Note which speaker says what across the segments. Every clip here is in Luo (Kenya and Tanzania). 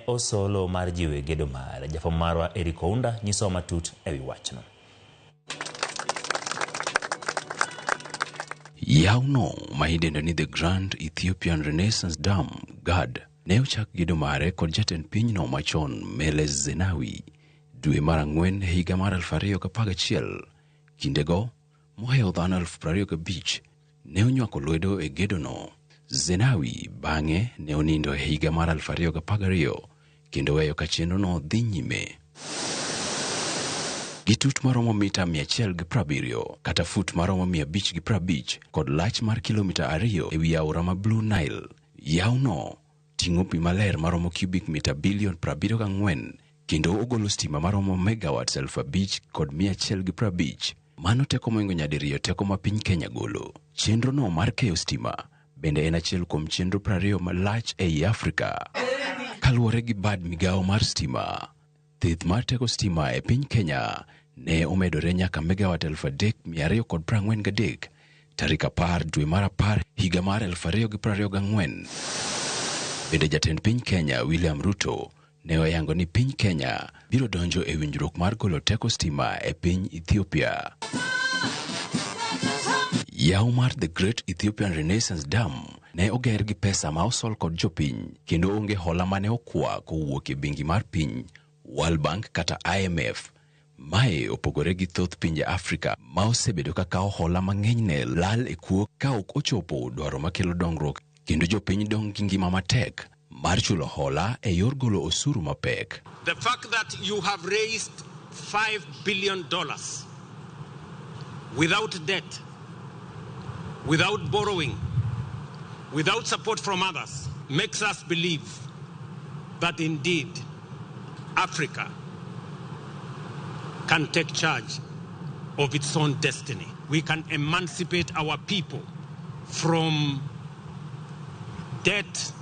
Speaker 1: Osolo mar jiwo e gedo mare. Jafwambo marwa Eric Ounda nyisowa matut ewi wachno.
Speaker 2: Yawno ma idendo ni The Grand Ethiopian Renaissance Dam, GERD, ne ochak gedo mare kod jatend pinyno machon Meles Zenawi dwe mar ang'wen higa mar 2011. Kindego, mohewo dhano 25,000 ne onywako lwedo e gedono. Zenawi bang'e ne onindo e higa mar 2012 kendo weyo ka chenrono dhi nyime. Gi tut maromo mita 170 kata fut maromo 550 kod lach mar kilomita 2 ewi aora ma Blue Nile. Yawno ting'o pi maler maromo cubic mita bilion 74 kendo ogolo stima maromo megawatts 5,150. Mano teko mohingo nyadiriyo teko ma piny Kenya golo. Chenrono mar keyo stima bende en achiel kuom chenro 20 malach ei Afrika. Kaluwore gi bad migawo mar stima, thith mar teko stima e piny Kenya ne omedore nyaka megawatt 3,243 tarik 10 dwe mar 10 higa mar 2024. Bende jatend piny Kenya William Ruto ne oyango ni piny Kenya biro donjo e winjruok mar golo teko stima e piny Ethiopia. Yaw mar The Great Ethiopian Renaissance Dam ne oger gi pesa ma osol kod jopiny kendo onge hola mane okwa kowuok e bengi mar piny, World Bank kata IMF. Mae opogore gi thoth pinje Afrika ma osebedo ka kawo hola mang'enyne lal e kuo ka ok ochopo dwaro makelo dongruok kendo jopiny dong' gi ngima matek mar chulo hola e yor golo osuru mapek.
Speaker 3: The fact that you have raised $5 billion without debt, without borrowing, without support from others, makes us believe that indeed Africa can take charge of its own destiny. We can emancipate our people from debt,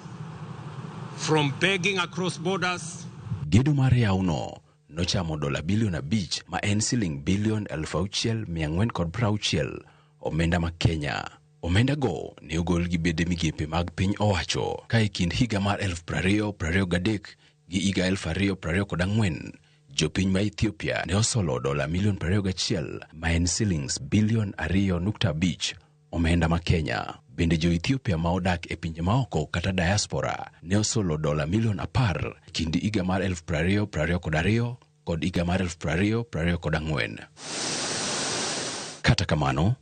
Speaker 3: from begging across borders.
Speaker 2: Gedo mar yawno nochamo dola bilion 5 ma en siling bilion 6,460 omenda ma Kenya. Omenda go ne ogol gi bede migepe mag piny owacho ka e kind higa mar 2023 gi higa 2024 jopiny ma Ethiopia ne osolo dola milion 21 ma en silings bilion 2.5 omenda ma Kenya. Bende jo Ethiopia ma odak e pinje maoko kata diaspora ne osolo dola milion 10 kind higa mar 2022 kod higa mar 2024. Kata kamano,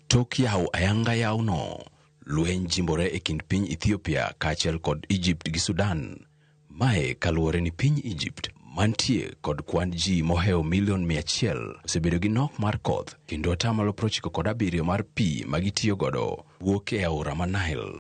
Speaker 2: tok yawo ayanga yawno, lweny jimbore e kind piny Ethiopia kaachiel kod Egypt gi Sudan. Mae kaluwore ni piny Egypt mantie kod kwan ji mohewo milion 100 osebedo gi nok mar koth kendo atamalo 97 mar pi ma gitiyo godo wuok e aora ma Nile.